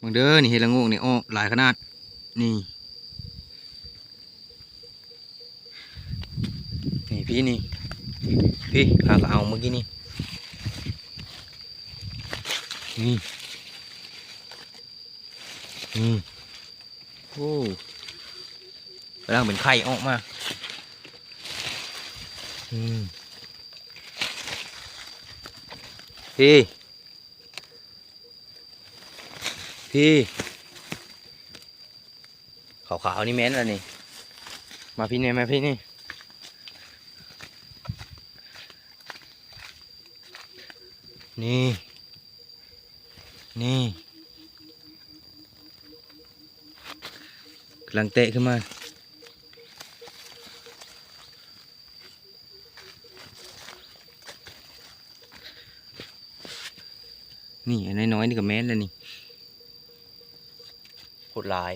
ເບິ່ງເດີ ນີ້ເຫັດລະໂງກນີ້ອອກຫຼາຍຂະໜາດ ນີ້ ນີ້ພີ່ ນີ້ ພີ່ ຫາກະເອົາມື້ກີ້ນີ້ ນີ້ ນີ້ ໂອ້ ກຳລັງເປັນໄຂ່ອອກມາ ອືມ ພີ່ ພີ່ ຂາວໆ ນີ້ແມ່ນລະນີ້ ມາພີ່ແດ່ ມາພີ່ນີ້ ນີ້ ນີ້ ກຳລັງແຕະຂຶ້ນມາ ນີ້ ອັນນ້ອຍໆ ນີ້ກະແມ່ນລະນີ້ ໂຄດຫຼາຍ